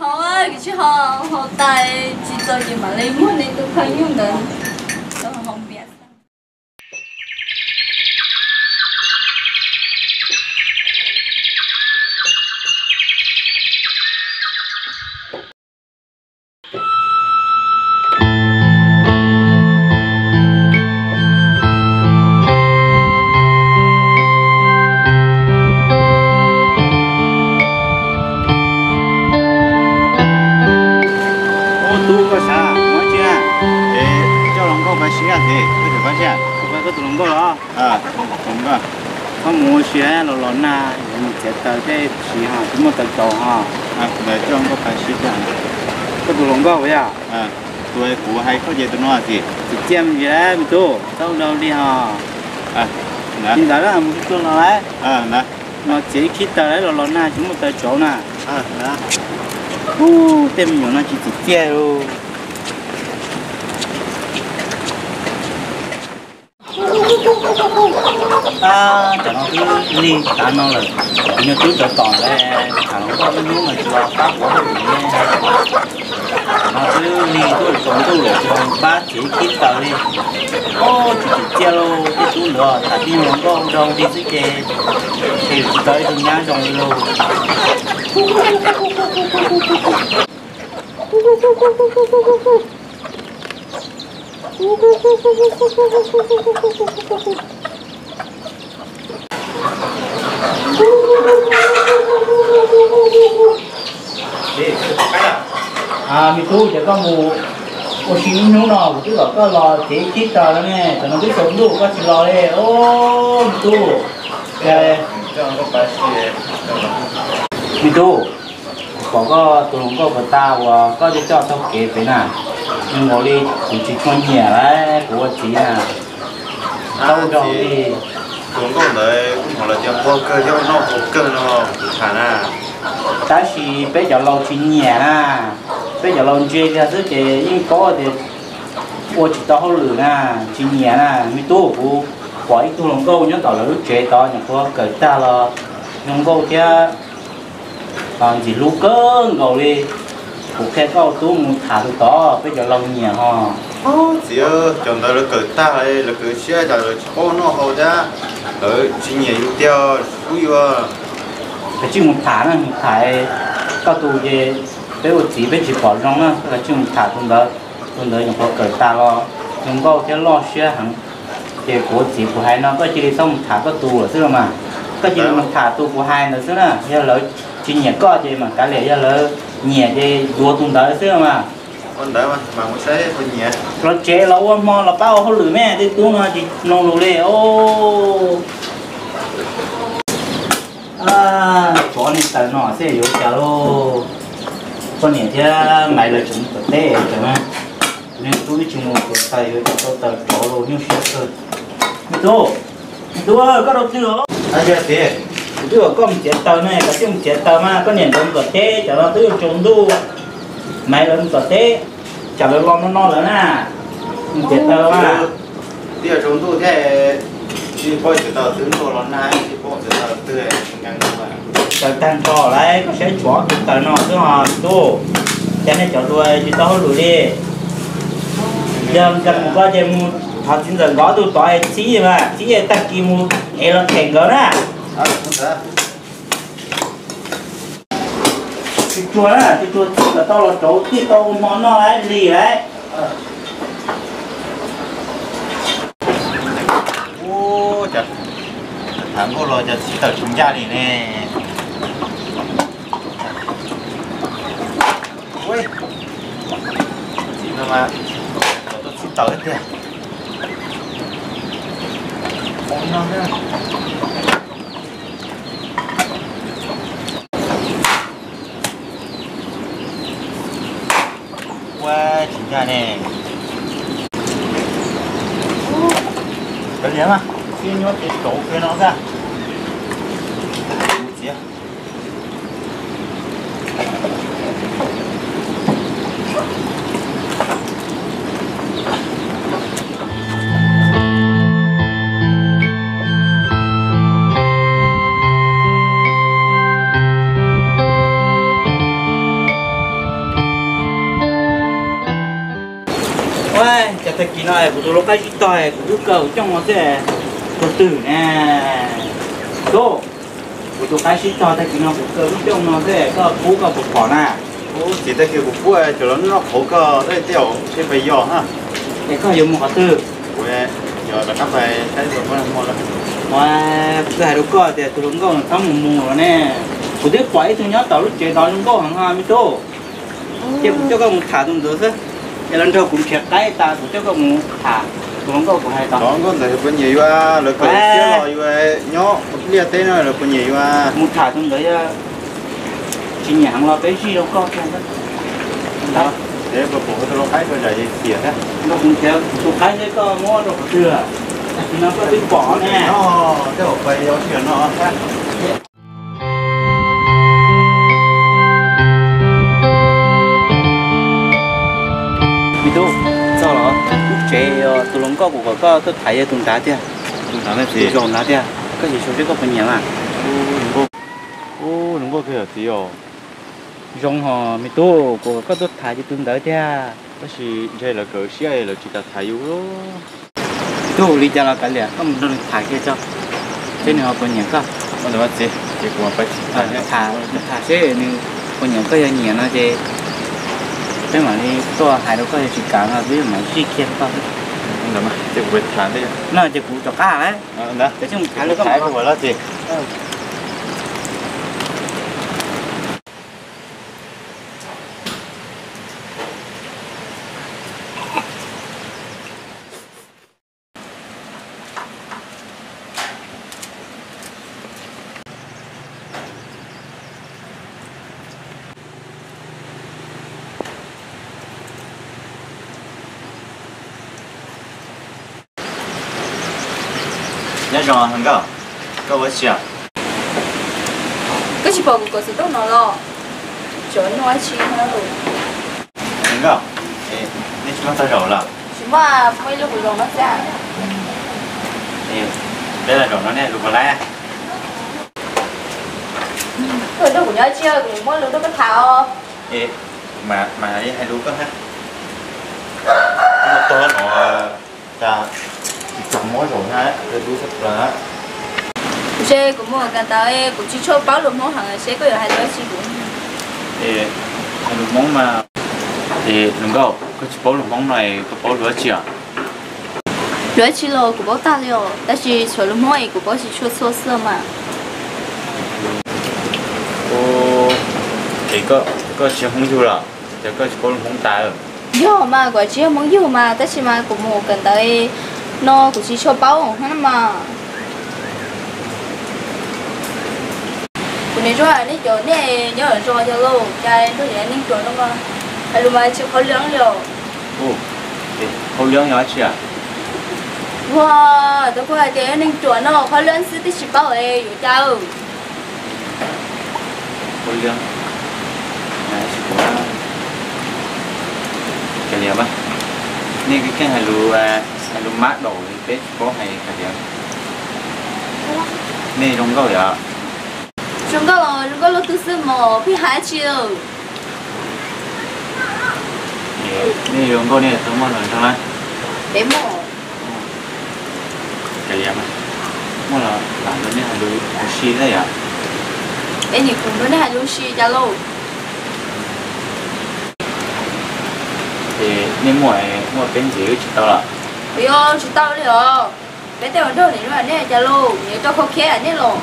Haus, koj tsis haus, haus tas tsis txaus ces mam li muab nws tus khaws nyuj ntawd rau hauv npias xwb. Ub, tub, koj xav muab tsi, es coj hluas nkauj pab sib tes, koj tsis pab sib, koj tus hluas nkauj los? Hluas nkauj, koj mus ua si los los nag, mus txiav taws tej siv ho tsis muaj taws rauv ho. Coj hluas nkauj pab sib, koj tus hluas nkauj yog? Tus kuv hais koj ces tus no tiag. Txiv txiaj me ntsis lawm me tub, txhob ua li ho. Li ntawd mus tuaj no lawm, los txiav ib khib taws lawm los los nag tsis muaj taws rauv na. Ub, tej me nyuam no tsis txiv txiaj li. Ab, cov no twb lig tav no lawm, kuv nyuag tub cov tom ntawd tham hluas nkauj lub hnub no tsis los pab kuv hauj lwm ne. Cov no twb lig tuaj tsaus ntuj lawm tsis los pab txiav ib khib taws li. Ub, tsis txiv txiaj lauj, tej tub ntawd tham tib hluas nkauj ua dog dig xwb ces, ces tsis tau ib tug nyab zoo li lauj. Me tub, ces koj mus ua si ib hnub no kuv twb kom koj los txiav ib khib taws no ne, tam no twb tsaus ntuj koj tsis los li. Ub, me tub. Me tub, kuv pom koj tus hluas nkauj puas tas uas koj coj coj taug kev pem na, zoo nkaus li kuv tsis tshua nyiam lawm kuv ua txiv na. Tau zoo li tus hluas nkauj ntawd kuj hnov lawv tias nquag kawg thiab ua noj haus kawg no kuv tham na. Tab sis peb cov laus tsis nyiam na, peb cov laus ntse kiag xwb ces yeej paub tias ua tsis tau hauj lwm na, tsis nyiam na. Me tub, kuv pom ib tug hluas nkauj nyob tom lawv lub tsev tod nyuam qhuav kawm tag los zoo nkauj thiab ntxim hlub kawg nkaus li. Kuv qhia koj ua tub mus tham tus tod peb cov laus nyiam ho. Txiv, cov ntawd lawv kawm tag lawv kawm siab cas lawv tsis paub noj haus thiab, lawv tsis nyiam yus tiag, tsis pub yuav. Koj tsij mus tham na, mus tham koj tus ces peb ua txiv peb tsis pom zoo na, koj tsij mus tham tus ntawd. Tus ntawd nyuam qhuav kawm tag los zoo nkauj thiab loj siab heev. Ces kuv ua txiv kuv hais no koj cia li txhob mus tham koj tus lawm xwb los mas. Koj cia li mus tham tus kuv hais ntawd xwb na. Yog lawv tsis nyiam koj ces mam kav liam, yog lawv nyiam ces yuav tus ntawd xwb los mas. Los tsev los ua hmo los pab ua hauj lwm me, tej tub no tsis mloog lus li. Tsov niag taws no xwb yuav cas lauj. Poj niam thiab Maiv lawv tseem mus tom teb tseem, kuv niag tub twb tsis mus tom taws yuav cas tau taws tsov lauj, nyuaj siab kawg. Me tub, me tub, koj rau twg os? Kuv twb kom koj mus txiav taws ne, koj twb mus txiav taws mas koj niam nkawd mus tom teb, cov no twb yuav tsaus ntuj, Maiv lawv mus tom teb, tsam lawv los no no lawm na. Mus txiav taws mas. Twb yuav tsaus ntuj thiab, tsis paub txiav taws twg, ntuj los nag tsis paub txiav taws twg. Taws tag nrho lawm, koj saib tshuav tus taws no xwb os tub. Cas nej cov hluas tsis tau hauj lwm li. Yog nkag mus koj ces mus thov txiv ntxawm nkawd tus tod txhib mas, txhib tag kis mus ev los them nkawd na. Tsis tsuag na, tsis tsuag txhib kom tau los rauv txhib tau ua hmo noj lawm lig lawm. Ub, cas tham nkauj los cas txhib taws tsis ncaj li ne. Ub, txhib no mas, tuaj txhib taws tiag. Ua tsis ncaj ne. Kav liam mas, txhib nyuaj ces rauv kiag no xwb. Txiav. Ua cas tag kis no kuv tus lau qaib sib tog kuv twb kaw cooj no xwb, tus twg ne? Tub, kuv tus qaib sib tog tag kis no kuv kaw lub cooj no xwb, koj pub koj puas pom na? Ub, txiv, tag kis kuv pub cov los noj qhauv koj dab tsi tej, seb puas yog na. Es koj yuav mus qhov twg? Kuv yuav rov qab pais saib tus hluas nkauj no. Ua, kuv twb hais rau koj tias tus hluas nkauj no txhob mus mus los ne. Kuv twb pom ib tug nyob tom lub tsev tod zoo nkauj heev me tub. Ces kuv coj koj mus tham tus ntawd xwb. Es los nrog kuv nrhiav qaib tas kuv coj koj mus tham tus hluas nkauj kuv hais tod. Hluas nkauj ntawd puas nyiam yus, lawv kawm siab los yus nyob liaj teb no lawv puas nyiam yus? Mus tham tus ntawd yog tsis nyiam heev los peb zij rau koj thiab. Ntawd, es puas pom tus lau qaib puas ntsam xiam thiab? Nrog kuv nrhiav tus qaib seb koj muab rau qhov twg, tag kis no koj twb pom ne. Tej zaum pais yos sij hawm no thiab. Me tub, txog los? Lub tsev tus hluas nkauj kuv kom koj tuaj tham yog tus nrad tiag. Tus nrad, tus zaum nrad tiag, koj sim xyuas seb koj puas nyiam mas. Ub, hluas nkauj kawg yog txiv os. Zoo hos me tub, kuv kom koj tuaj tham ces tus ntawd tiag. Tab sis ntshe lawv kawm siab lawv tsis kam tham yus. Tub, li cas los kav liam, koj mus nrog nws tham kiag tso, seb nws ho puas nyiam koj. Tham, tham seb nws puas nyiam koj, yog nyiam no ces peb mam li tuaj, hais rau koj yog tsis kam no peb mam zij kiag rau koj. No ces kuv rov qab lawm. Ces mus tham lawv koj mas. Nyob zoo hluas nkauj, koj ua dab tsi? Koj tsis pom kuv kov xov tooj no los? Tsuav noj dab tsi no los? Hluas nkauj, nej tsis muaj txog zaum los? Tsis muaj, muaj ib lub kuv zaum no xwb. Peb los zaum no ne, lus puas laib? Koj nrog kuv nyob tsis, kuv muaj lus nrog koj tham os. Mas hais lus koj hab. Tog no cas tsis tau muab zaum na, lub tshaj plaws. Kuv tsev kuv mus kawm ntawv, kuv tsis tshua paub lus Hmoob heev, seb koj yuav hais lus dab tsi kuv. Hais lus Hmoob mas. Es hluas nkauj, koj tsis paub lus Hmoob no es koj paub lus dab tsi os? Lus dab tsi los kuv paub tag li os, tab sis tshuav lus Hmoob es kuv paub tsis tshua txhua xwb mas. Es koj tsis yog Hmoob yug los? Cas koj tsis paub lus Hmoob tas? Yog mas, kuv tsis yog Hmoob yug mas, tab sis mas kuv mus kawm ntawv no kuv tsis tshua paub hab mas. Kuv niam zoo, nej cov nej nyob zos yog lauj, cas nrog cov neeg ruam no mas hais lus mas tsis qhov leeb li os. Qhov leeb yog dab tsi? Ua, tau kuv hais tias neeg ruam no qhov leeb xwb twb tsis paub es yuav cas. Qhov leeb, kav liam mas. Nej keej hais lus, hais lus mab daum li peb tsis paub hais kav liam. Nej zoo nkauj yom? Zoo nkauj, zoo nkauj lub tug xwb mas pheej hais dab tsi. Nej zoo nkauj nej tau muaj hluas nraug na? Peb muaj. Kav liam mas, muaj los lam nrog nej hais lus ua si thiab yom? Peb nim kuv nrog nej hais lus ua si cas lauj? Es nej muaj, muaj peb ntxiv wb tsis tau los? Yog tsis tau li os. Peb tej hluas nraug nim no nej cas lauj, nim rau khau khiab nej los.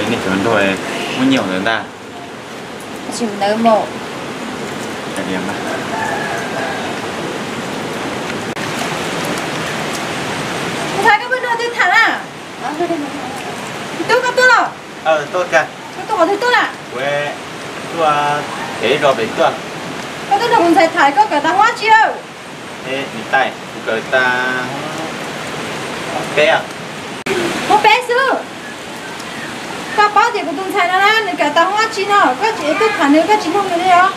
Nej cov nraug muaj nyiaj ntawd ntag. Tsis ntawd mas. Ntxhais, koj pheej nrog twg tham na? Tub, koj tuaj los? Koj tuaj qhov twg tuaj na? Tuaj pem zos pem tuaj. Koj tuaj nrog kuv ntxhais tham, koj kawm tag hoob dab tsi? Niam tais, kuv kawm tag hoob peb. Hoob peb xwb? Koj paub tias kuv tus ntxhais no na nws kawm tag hoob dab tsi no, koj tsis tuaj tham nws, koj tsis nug nws li os?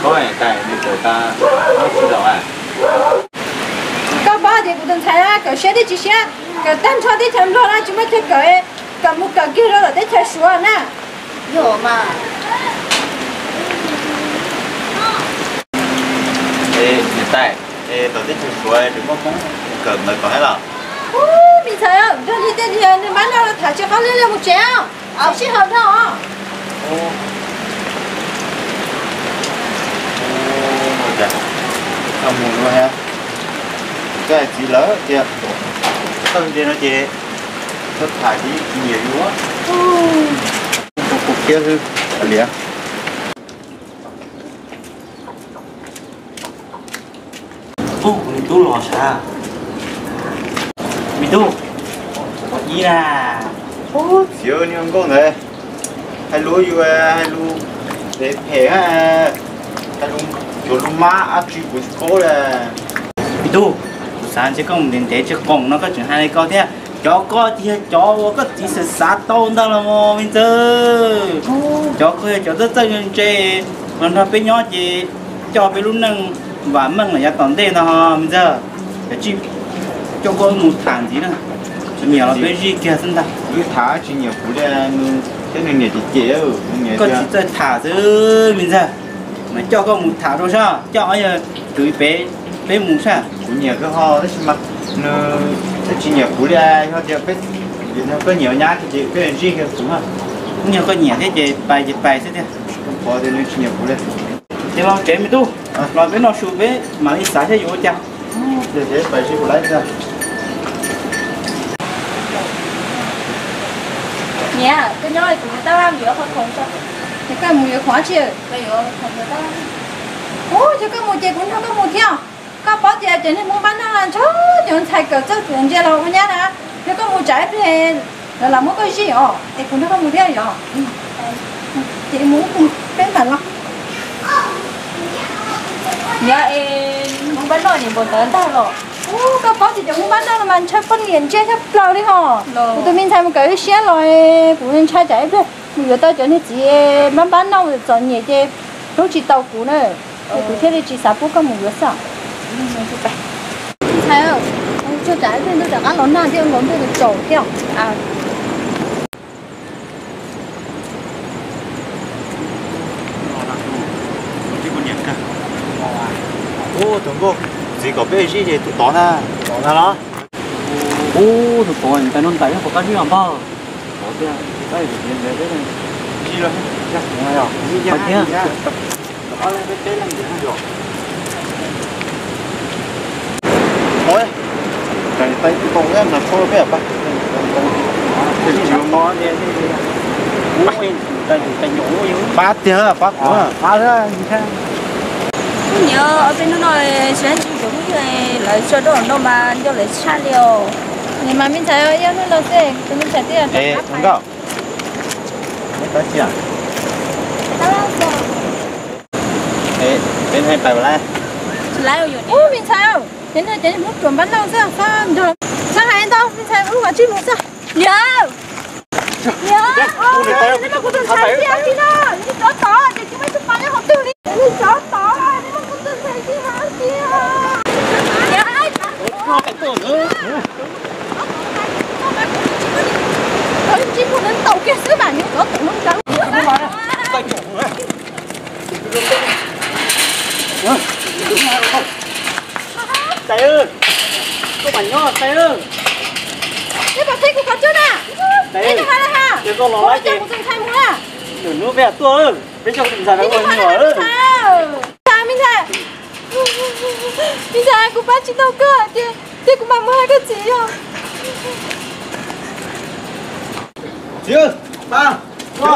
Paub, niam tais, nws kawm tag hoob dab tsi los? Koj paub tias kuv tus ntxhais na kawm siab thiab tsis siab, kawm tag nrho teb chaws Nplog no tsis muaj chaw kawm, kawm mus kawm kiag rau tom teb chaws Suav na. Yog mas. Es niam tais, es tom teb chaws Suav tseem muaj Hmoob kawm ntawv tom thiab los? Ub, me ntxhais, yog li tej niag nws mab noj los tham tsis qab li, mus tsev, sib haum dhau. Mus no, koj hais txiv lawv tias tawg ntse no ces txhob tham, tsis nyiam yus. Ub, kuv niag tub los sav. Me tub, ib na. Txiv, niag nkauj ntawd hais lus yus hais lus phem phem, hais lus, tsuas lus mab ab tsi kuv tsis paub li. Me tub, kuv xav ntshe koj mus ntev ntev tsis qoom no koj tseem hais li ko thiab. Cov ko ces yog cov uas koj txiv xav xav tau ntag los me ntxawg. Cov ko yog cov txawj txawj ntse los nrog peb nyob ces coj peb lub neej vam meej lawm yav tom ntej no me ntxawg. Cov tsis coj koj mus tham ntxiv na, tsis nyiam los peb zij kiag xwb ntag. Wb tham tsis nyiam kuv li, thiab nws niam cem cem, koj tsis txawj tham xwb me ntxawg. Mas coj koj mus tham rau sab, coj ob yawg kwv pem peb mus sab. Kuv nyiam kawg ho tab sis mas nws twb tsis nyiam kuv li, yog tias peb, yog koj nyiam nyab ces peb zij kiag kuv. Yog koj nyiam thiab ces pais ces pais xwb tiag. Qhov tias nws tsis nyiam kuv li. Ces los tsev me tub, los peb noj su peb mam li xav saib yuav ua cas. Niam, koj nyob kuv yuav tab laj mus yuav qhov khoom tso. Ces koj mus yuav khoom dab tsi? Ub, ces koj mus ces kuv nrog koj mus thiab. Koj paub tias cov niag Hmoob npab noj los ntshaw cov ntxhais kawm txawj kawm ntse los ua nyab na. Yog koj mus tsam ib pliag lawv lam muab koj zij os, es kuv nrog koj mus thiab yom. Ces mus peb mam los. Niam, es Hmoob npab noj niam npaum ntawd ntag los? Ub, koj paub tias cov Hmoob npab noj no mas ntshaw poj niam ntse tshaj plaws li ho. Kuv tus me ntxhais mus kawm ib siab los, kuv ntshai tsam ib pliag mus yuav tau cov niag txiv npab npab noj txom nyem ces hlub tsis tau kuv na. Kuv thiaj li tsis xav pub koj mus yuav xwb. Ntxhais, tsuag tsam ib pliag ntuj rov qab los nag thiab los ntuj tsaus thiab. Ub, tus nkauj, txiv kom peb zij ces tus tod na, tod na los? Ub, tus tod ntais no ntais puas qab zij os npawg? Tod tiag, zij los, pab tiag, pab kuv. Niam, ob peb hnub no tsis dab tsi, cov phooj ywg lawv tso rau no mas nco lawv tshaj li os. Mas me ntxhais, ib hnub no xwb tus me ntxhais twb nkauj, peb pais lawm. Ub, me ntxhais, ces no cov niag Hmoob ruam npab noj xwb, txhob nrog, txhob hais ntau, me ntxhais, wb mam tsij mus xwb. Niam, niam, kuv tus ntxhais tib no, nws tsov tom, ces tsis muaj ib tug pas nyob hauv twg li, nws tsov tom, nws muaj kuv tus ntxhais tib no tiag. Niam, tsij mus ntaus kiag xwb mas nws tsov tom no ntawd. Tais, koj mam nyob tais. Peb pom txheb kuv qhov cub na. Peb nyob hauv lawm ha. Kuv coj kuv tus ntxhais mus na. Lwm hnub peb tuaj, peb coj kuv tus ntxhais mus ua nyuam. Ntxhais, me ntxhais, me ntxhais, kuv pab tsis tau koj ces, ces kuv mam mus hais koj txiv os. Txiv, pab. Txiv,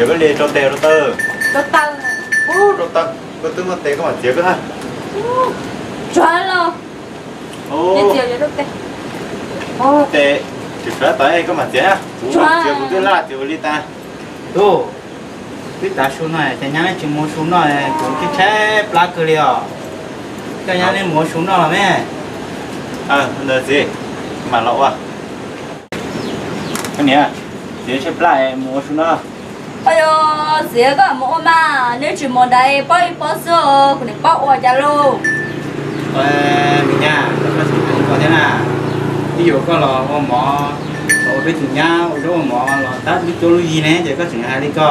koj li rau tes rau taw? Rau taw. Rau taw, koj twb muaj tes koj mam txiav koj ha. Tsuav los. Tes, tsuav tsuav tau koj mam txiav na. Kuv txiav kuv twb laj txiav ua li tas. Tub, twb tav su no ces nyab li tsis mus su noj, kuv twb tshaib plab kawg li os. Koj nyab li mus su noj los me? Ntawd txiv, mam los ua. Koj niam, txiv tshaib plab mus ua su noj. Ua yog txiv koj mus ua mas, neb tsis mus nrad pob ib pob xwb, kuv niam paub ua cas lauj. Me nyab, koj tsis hais li ko thiab na. Twb yuav koj los ua mov, los ua peb tus nyab ua zaub ua mov los tab lub cuab lub yig ne ces koj tseem hais li ko.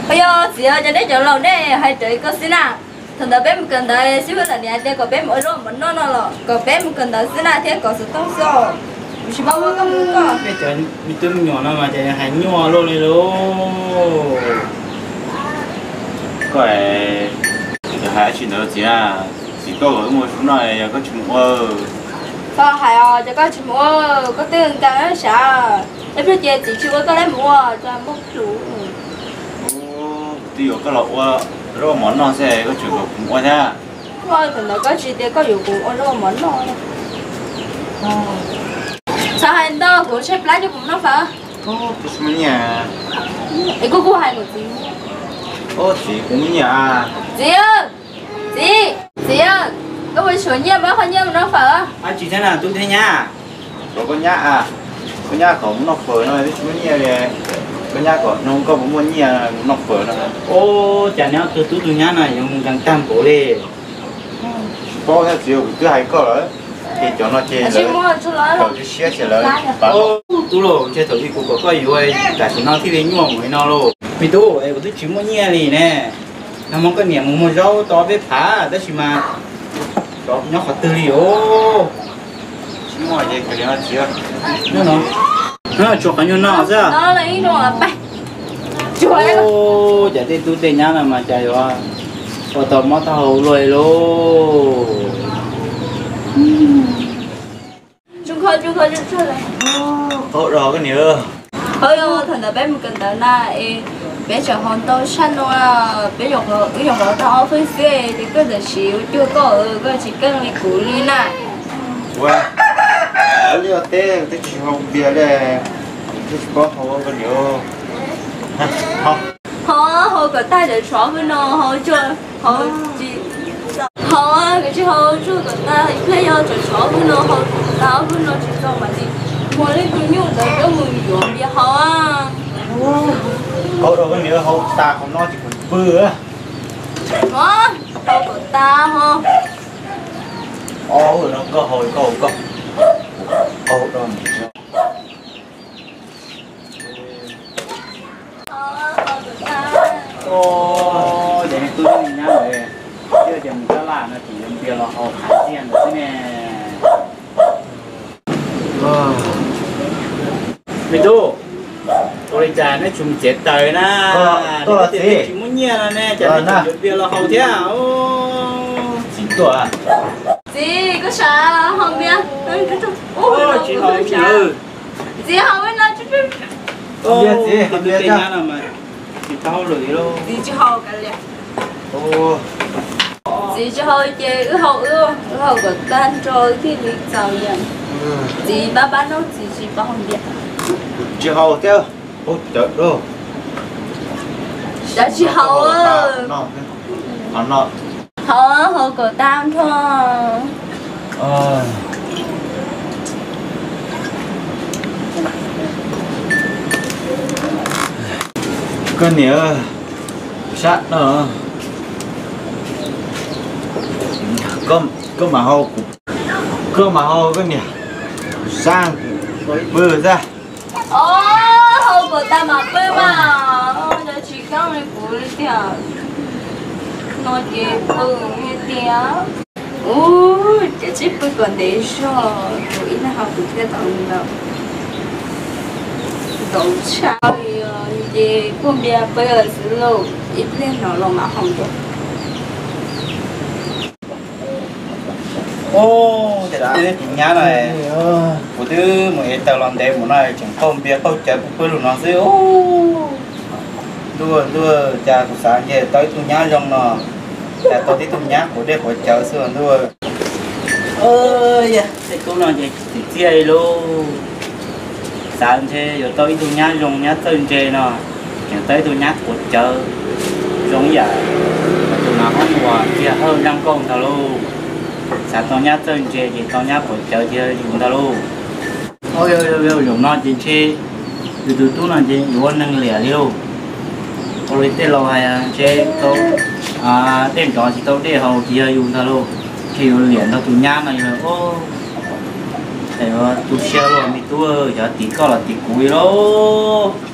Ua yog txiv, cov neb cov laus nej hais raws li ko xwb na. Thaum ntawd peb mus kawm ntawv xib hwb lam niam hais tias kom peb mus ua zaub ua mov noj no los kom peb mus kawm ntawv xwb na thiab kom xov tooj xwb os. Kuv tsis paub ua koj mus koj. Peb cov me tub me nyuam no mas ces hais nyuaj luaj li lauj. Koj, hais tsis ntawd txiv, txiv koj kom wb mus ua su noj yog koj tsis mus ua. Koj hais os, ces koj tsis mus ua, koj twb nkees sav. Ib pliag ces txiv tsis ua koj leb mus ua, tso muaj plhus. Twb yuav koj los ua zaub ua mov noj xwb koj tseem kom kuv mus ua thiab. Koj thaum ntawd koj tsis tias koj yuav kuv ua zaub ua mov noj. Xav hais ntau, kuv tshaib plab coj kuv noj fawm. Es koj kuj hais kom txiv. Txiv, kuv muaj nyiaj. Txiv, txiv, txiv, koj mus tshuav nyiaj muab qhov nyiaj mus noj fawm. Ab, tsis thiab na tub thiab nyab. Koj nyab, koj nyab kom mus noj fawm no, twb tsis muaj nyiaj li. Koj nyab kom no koj puas muaj nyiaj mus noj fawm no. Ub, cas neb ob tug tub tug nyab no yuav mus nkees tag npaum li. Tsis paub thiab txiv, kuv twb hais koj lawm, ces cov no ces lawv tsis siab ces lawv. Tub lauj, ntshe thaum ub kuv kom koj yuav, tam sim no thiaj li nyuaj mus li no lauj. Me tub, es kuv twb tsis muaj nyiaj li ne. Nag hmo koj niam mus muag zaub tau peb phav tab sis mas nyob qhov twg li os? Tsuas qhov nyuag no xwb. Cas tej tub tej nyab no mas cas yuav ua tau mob taub hau luaj li lauj. Ua rau koj niam. Thaum ntawd peb mus kawm ntawv na es peb tseem haus ntau tshaj no, peb, wb yeej haus tau ob peb xwb ces koj txawm siv ua cuag koj, koj tsis keej li kuv li na. Ua li teb twb tsis haus npias li, twb tsis paub haus koj niam. Haus, haus kom tag cov tshuaj hwb no, haus tsuag, haus tsis, haus, koj tsis haus tsuag kom tag ib pliag yog cov tshuaj hwb no haus tag hwb no tsis txog mas nim muag leej twg nyuj ntawd coj mus yuav npias haus. Haus rau koj niam, haus tas qhov no ces kuv pw. Haus kom tag ho. Ob hwb no koj haus koj, koj haus rau. Ces neb tub neb nyab lawv, twb tias mus taj laj no ces yuav npias los haus qhav ntxiag ntawd xwb ne. Me tub, ua li cas neb tsis mus txiav taws na? Neb tias neb tsis muaj nyiaj no ne, cas neb tseem yuav npias los haus thiab? Txiv, koj sav haus npias. Txiv haus no. Txiv, txiv tsis haus kav liam. Txiv tsis haus ces wb haus wb, wb haus kom tag nrho thiaj li txaus yam. Txiv pab pab noj, txiv tsis paub haus npias. Tsis haus thiab, haus cawv. Cov tsis haus. Haus, haus kom tag nrho. Koj niam, sab no, koj mam haus, koj mam haus koj niam, sab pw xwb. Haus kom tag mam pw mas, cov tsis keej li kuv li tiag. No ces pw tiag. Ub, ces sib pw kom ntev zog, kuv ib leeg haus kuv thiaj tau ntau. Ntau tshaj li, ces kuj npias pw xwb lauj, ib pliag no los mam haus dua. Ub, cas tib tug nyab no, kuv twb mus ev taws los ntev mus no tseem qaug npias qaug cawv pw pw lug no xwb. Ntuj, ntuj, cas kuv xav ntshe tau ib tug nyab zoo no, cas tau tib tug nyab quav dej quav cawv xwb ntuj. Tej tub no ces txiv txiaj li lauj. Xav ntshe yuav tau ib tug nyab zoo nyab txawj ntse no, tseem tau ib tug nyab quav cawv zoo ib yam tus nas hob uas txiag hawj nraug nkauj ntag lauj. Xav tau nyab txawj ntse ces tau nyab pom cawv ces yog yus ntag lauj. Au, yog zaum no ces ntshe yus tus tub no ces yuav ua neeg liam li lauj. Ua li tej laus hais ntshe tau dej nrov tsis tau dej haus ces yog yus ntag lauj. Ntshe yuav liam nrog tus nyab no yog. Ces tu siab lauj me tub, yog tim koj los tim kuv li lauj.